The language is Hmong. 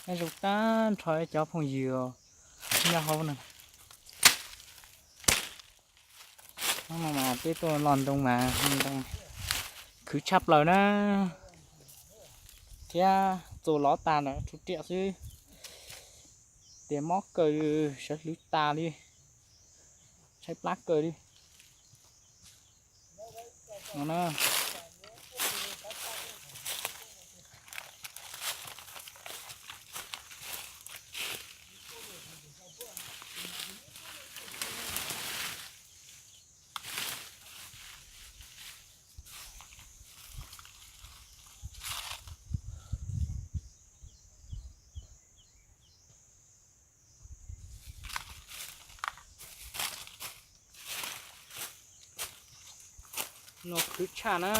Nyob zoo tag nrho cov phooj ywg nyob hauv no. Hnub no mas peb tuaj loj ntoo mas ntoo khwv tshaj plaws na, thiab txua lov tas lawm tshuav riam xwb. Tias mob kawg, sawv hlwv tas li, tshaib plab kawg li no na. No khwv tshaj na.